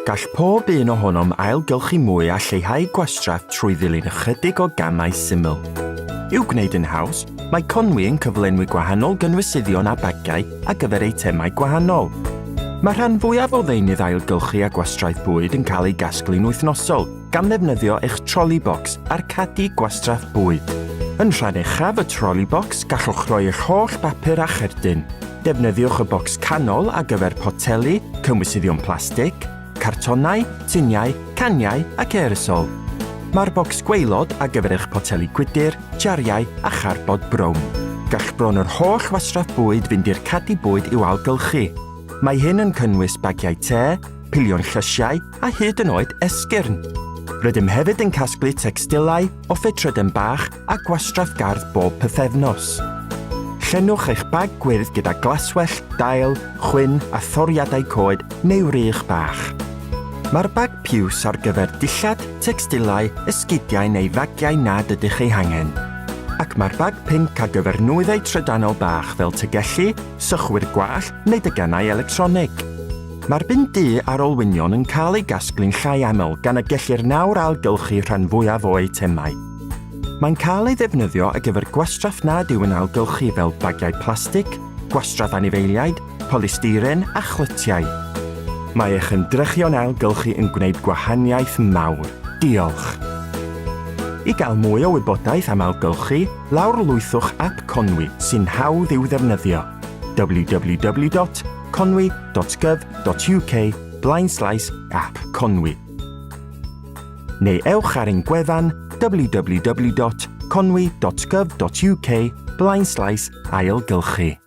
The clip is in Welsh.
Gall pob un ohonom ailgylchu mwy a lleihau gwastraff trwy ddilyn ychydig o gamau syml. I'w gwneud yn haws, mae Conwy yn cyflenwi gwahanol gynwysyddion a bagiau ar gyfer eitemau gwahanol. Mae rhan fwyaf o ddeunydd ailgylchu a gwastraff bwyd yn cael ei gasglu'n wythnosol gan ddefnyddio eich troli bocs a'r cadi gwastraff bwyd. Yn rhan uchaf y troli bocs gallwch roi eich holl bapur a cherdyn. Defnyddiwch y bocs canol ar gyfer poteli, cynwysyddion plastig, cartonau, tuniau, caniau ac aerosol. Mae'r bocs gwaelod ar gyfer eich poteli gwydr, jariau a charbod brown. Gall bron yr holl wastraff bwyd fynd i'r cadi bwyd i'w ailgylchu. Mae hyn yn cynnwys bagiau te, pilion llysiau a hyd yn oed esgyrn. Rydym hefyd yn casglu tecstilau, offer trydan bach a gwastraff gardd bob pythefnos. Llenwch eich bag gwyrdd gyda glaswellt, dail, chwyn a thoriadau coed neu wrych bach. Mae'r bag piws ar gyfer dillad, tecstilau, esgidiau neu fagiau nad ydych eu hangen. Ac mae'r bag pinc ar gyfer nwyddau trydanol bach fel tegelli, sychwyr gwallt neu deganau electronig. Mae'r bin du a'r olwynion yn cael ei gasglu'n llai aml gan y gellir nawr ailgylchu rhan fwyaf o eitemau. Mae'n cael ei ddefnyddio ar gyfer gwastraff nad yw'n ailgylchu fel bagiau plastig, gwastraff anifeiliaid, polystyren a chlytiau. Mae eich ymdrechion ailgylchu yn gwneud gwahaniaeth mawr. Diolch! I gael mwy o wybodaeth am ailgylchu, lawrlwythwch ap Conwy sy'n hawdd i'w ddefnyddio, www.conwy.gov.uk blaenslaes app Conwy. Neu ewch ar ein gwefan www.conwy.gov.uk blaenslaes ailgylchu.